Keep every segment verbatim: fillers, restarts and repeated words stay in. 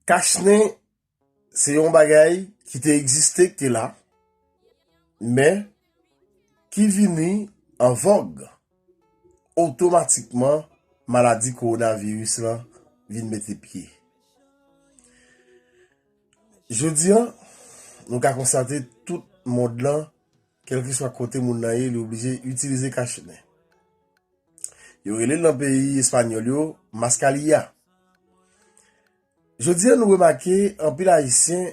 Kachnen se yon bagay ki te egziste, ki te la, men ki vini an vòg. Otomatikman, maladi kowonaviris lan vin mete pye. Jodi a, nou ka konstate tout mond lan, kèlkeswa kote moun nan ye, li oblije itilize kachnen. Yo rele l nan peyi espanyòl yo, mascarilla. Jodi a, nou remake anpil Ayisyen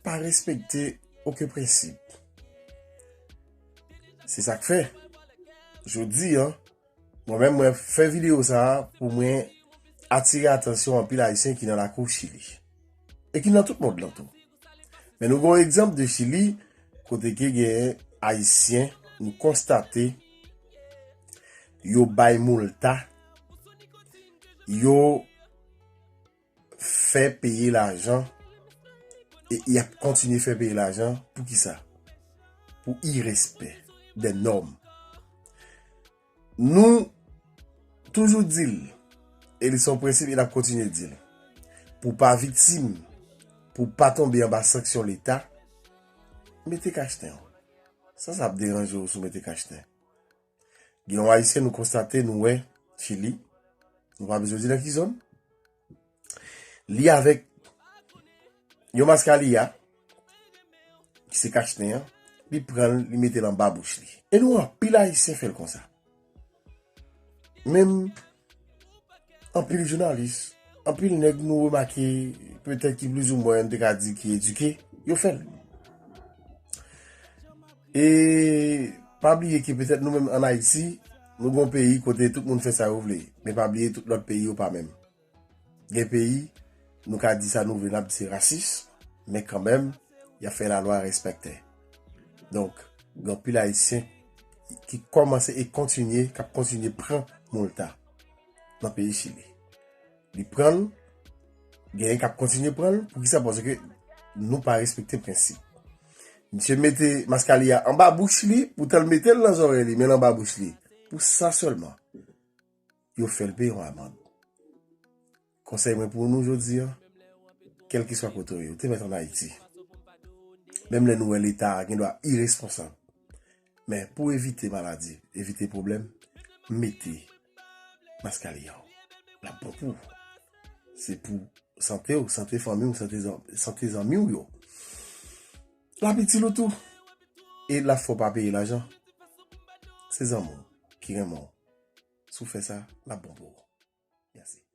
pa respekte okenn prensip. Se sa k fè, jodi a, mwen menm, mwen fè videyo sa a pou mwen atire atansyon anpil Ayisyen ki nan lakou Chili. E ki nan tout mond lan tou. Men nou gen yon egzanp de Chili, kote ke gen Ayisyen, nou konstate, yo bay moulta, yo fè peye lajan, e y ap kontinye fè peye lajan. Poukisa? Pou irespè dè nòm. Nou toujou di l, e li se yon prensip, e n ap kontinye di l. Pou w pa viktim, pou w pa tonbe anba sanksyon Leta, mete kachnen w. Sa, sa ap deranje w si w mete kachnen? Gen yon Ayisyen nou konstate, nou wè, Chili, nou pa bezwen di nan ki zòn. Li avèk yon mascarilla, ki se kachnen an, li pran l, li mete l anba bouch li. E nou anpil Ayisyen fè l konsa. Menm anpil jounalis, anpil nèg nou remake, petèt ki plizoumwen, n te ka di ki edike, yo fè l. E pa bliye ke petèt nou menm ann Ayiti, nou gon peyi kote tout moun fè sa yo vle. Men pa bliye tout lòt peyi yo pa menm. Gen peyi, nou ka di sa nou vle, n ap di se rasis, men kanmenm, y ap fè lalwa respekte. Donk, gen anpil Ayisyen ki kòmanse e kontinye, k ap kontinye pran moulta nan peyi Chili. Li pran l, genyen k ap kontinye pran l. Poukisa? Paske nou pa respekte prensip. Misye mete mascarilla anba bouch li, poutan l mete l nan zòrèy li, men l anba bouch li. Pou sa sèlman, yo fè l peye yon amann. Konsèy mwen pou nou jodi a, kèlkeswa kote w ye, ou te mèt ann Ayiti. Menm lè nou wè Leta a gen dwa iresponsab. Men pou evite maladi, evite pwoblèm, mete mascarilla w. L ap bon pou ou. Se pou sante w, sante fanmi w, sante zan-, sante zanmi w yo. L ap itil ou tou. E l ap fè w pa peye lajan. Se zanmi w ki renmen w. Si w fè sa, l ap bon pou ou. Mèsi.